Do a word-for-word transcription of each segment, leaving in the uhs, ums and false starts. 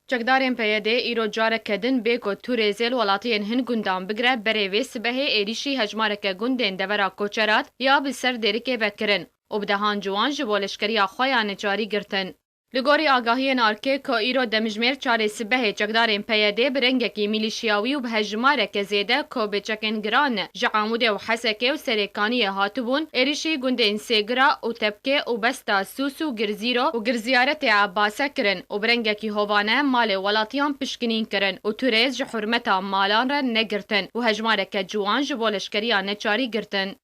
Çekdarên P Y D îro careke din bê ku Tûrêzê li welatiyên hin gundan bigire berê vê sibehê êrîşî hejmareke gundên devera Koçerat ya bi ser Dêrikê ve kirin û bi dehan ciwan ji bo leşkeriya xwe ya neçarî girtin. Li gorî agahiyên Arkê ku îro demjimêr çarê sibehê çekdarên P Y D bi rengekî milîşiyawî û bi hejmareke zêde ku bi çekên giran ji Amûdê û Hesekê û Serêkaniyê hatibûn, êrîşî gundên Sêgira û Tepkê û Besta Sûs û Girzîro û Girziyaretê Ebase kirin û bi rengekî hovane malê welatiyan pişkinîn kirin û Tûrêz ji hurmeta malan re negirtin û hejmareke ciwan ji bo leşkeriya neçarî girtin.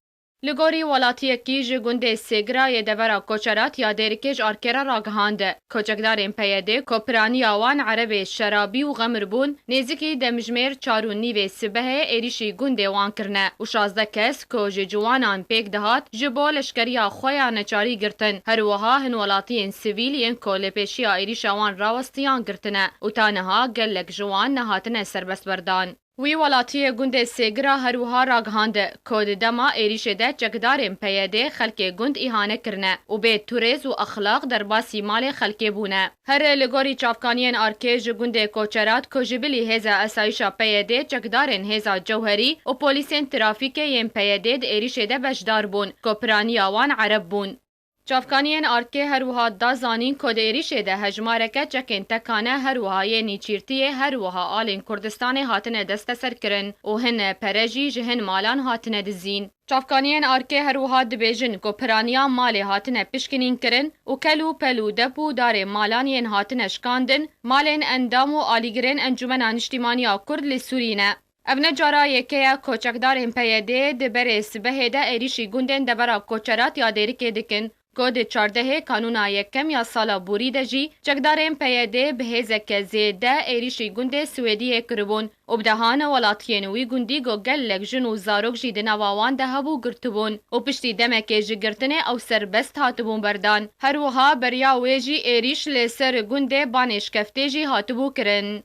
Li gorî welatiyekî ji gundê Sêgira yê devera Koçerat ya Dêrikê ji Arkê re ragihand, ku çekdarên P Y D ku piraniya wan erebê şerabî û xemr bûn, nêzîkî demjimêr çar û nîvê sibehê êrîşî gundê wan kirine û şazdeh kes ku ji ciwanan pêk dihat, ji bo leşkeriya xwe ya neçarî girtin. Her wiha hin welatiyên sivîl yên ku lêpêşiya êrîşa wan rawestiyan girtine û ta niha gelek ji wan nehatine serbestberdan. Wî welatiyê gundê Sêgira her wiha ragihand, ku di dema êrîşê de çekdarên P Y D xelkê gund îhane kirine û bê Tûrêz û exlaq derbasî malê xelkê bûne. Her li gorî çavkaniyên Arkê ji gundê Koçerat ku ji bilî hêza esayîşa P Y D, çekdarên hêza cewherî û polîsên trafîkê yên P Y D di êrîşê de beşdar bûn, ku piraniya wan ereb bûn. Çavkaniyên Arkê her wiha da zanîn ku di êrîşê de hejmareke çekên tekane her wiha yê nîçîrtiyê her wiha alên Kurdistanê hatine desteserkirin û hin pere jî ji hin malan hatine dizîn. Çavkaniyên Arkê her wiha dibêjin ku piraniya malê hatine pişkinînkirin û kel û pel û dep û darê malan yên hatine şikandin, malên endam û alîgirên Encûmena Niştîmaniya Kurd li Sûrî ne. Ev ne cara yeke ye ku çekdarên P Y D di berê sibehê de êrîşî gundên devera Koçerat ya Dêrikê dikin, ku di çardehê Kanûna yekem ya sala borî de jî çekdarên P Y D bi hêzeke zêde êrîşî gundê Swêdiyê kiribûn û bi dehan welatiyên wî gundî ku gelek jin û zarok jî di nava wan de hebû girtibûn û piştî demekê ji girtinê ew serbest hatibûn berdan. Her wiha beriya wê jî êrîş li ser gundê Banê Şkeftê jî hatibû kirin.